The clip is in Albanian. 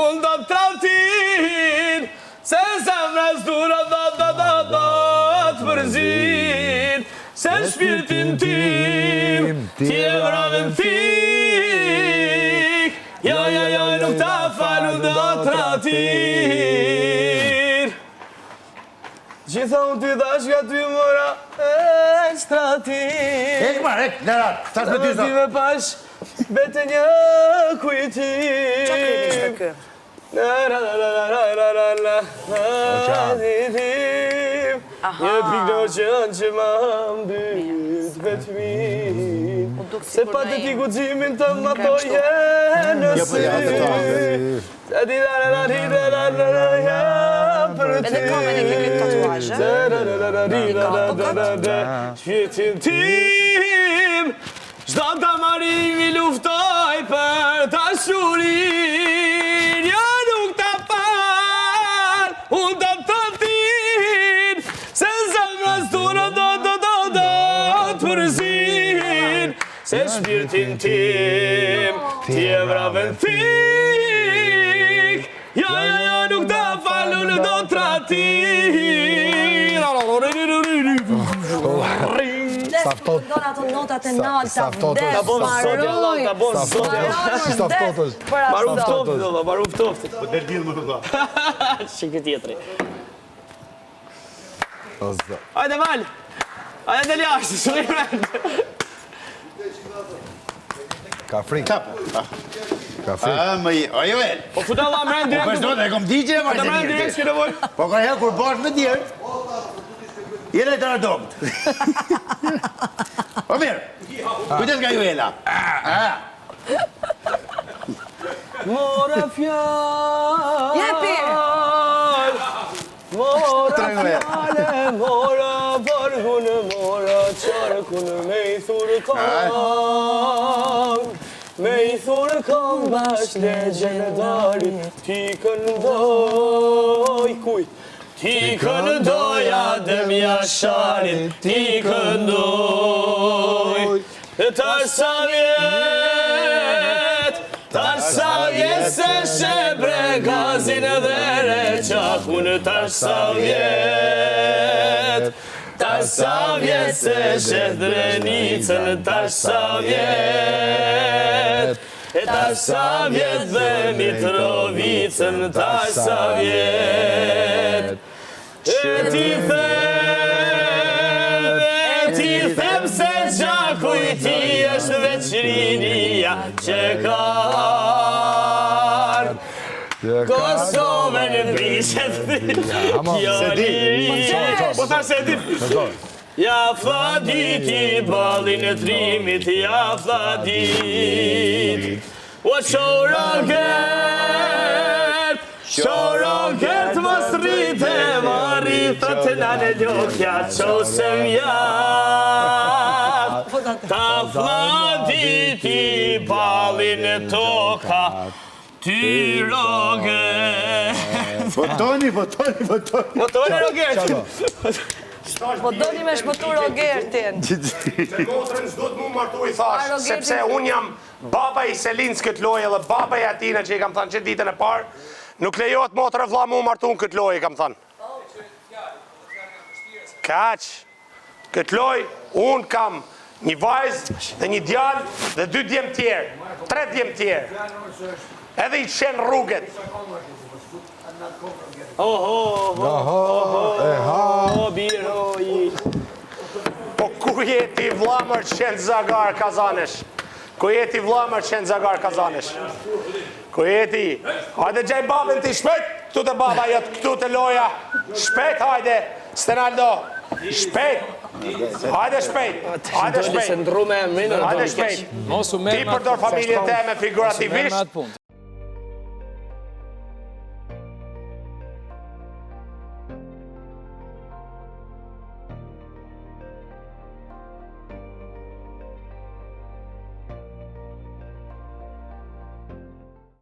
Unë do të tradhtin Se zemra s'duro do do do do të përzin Se shpirtin tim Ti e vrave në thik Jo, jo, jo, nuk ta fal unë do tradhtin Gjitha unë ty dash nga ty mora ekstratin Ek marë, ek, lërat, tash me ty Ti me pash, bete një kujtim Qa krimi ishte ky? La la la la la la la la Një pikë në oqean që ma mbyt vetmin Se pa të ti guximin të ma thoje në sy Edhe kamën e ke këtë tatuazh, ë? Shpirtin tim Çdo damarim i luftoj për dashurin Jo nuk ta fal Unë do tradhtin Se zemra s'duro do do do do Të përzin Se shpirtin tim Ti e vrave në thik Jo, jo, jo, nuk ta fal unë do tradhtin Sa ftohtë. Don ato notat e nalta, Sa ftohtë vdes, Ta bon zoti Allah, ta bon zoti Allah. Sa ftohtë është. Maru ftoftë, do, maru ftoftë. Po del diell më vëlla. Shikë tjetri. O zot. Hajde, val! Hajde, del jashtë, së Ka frikë. Ka frikë. A, më i, o Joel. Po futa Allah mrena direkt. Po vazhdo, e kom di që e Futa marrë mrena direkt, s'ke nevojë. Po ka herë kur bësh me djerë, jena i të rëdomt. Po mirë, kujdes nga Joela. Ah, Mora fjalë. Jepi! Mora Trego e. fjalë, mora vargun, mora qarkun, me i thurë kong. Me i thurë kong bash legjendarit, ti këndoj kujt. Ti këndoj Adem Jasharit, ti këndoj. Tash sa vjet, tash sa vjet se shebre gazin dhe Reçakun, tash sa vjet, tash sa vjet se sheh Drenicën, tash sa vjet, e tash sa vjet dhe Mitrovicën, tash sa vjet. E ti them, e ti them se gjaku i ti është veç rinia që ka Kosovën e prishet Kjo liri Po tha se di Ja fladiti ballin e trimit Ja fladit O ço Rogert Ço Rogert mos rrite Marri thot nanë Ljokja Ço se mjaft Ta fladiti ballin e toka Ty Rogert Votoni, votoni, votoni. Votoni Rogert Po doni me shpëtu Rogertin. Se motrën s'do të mu martu i thash, A, Rogertin- sepse unë jam baba i Selins këtë lojë edhe baba i Atina që i kam thënë që ditën e parë, nuk lejohet motrë e vlla mu martu në këtë lojë i kam thënë. Kaq. Këtë lojë unë kam një vajzë dhe një djalë dhe dy djem tjerë, tre djem tjerë. Edhe i qenë rrugët. Oho, oho, Oho, e ha. oho, biro i... Po ku je ti vlla mër qenë zagar kazanesh? Ku je ti vlla mër qenë zagar kazanesh? Ku je ti? Hajde gjej babën ti shpejt, këtu te baba jot, këtu te loja. Shpejt hajde, Stenaldo. Shpejt. Hajde shpejt. Hajde Doli se shpejt. ndru me emrin, Hajde doli keq. shpejt. Mos u merr Ti me atë përdor punë, familjen teme Mos u merr me figurativisht. atë punë.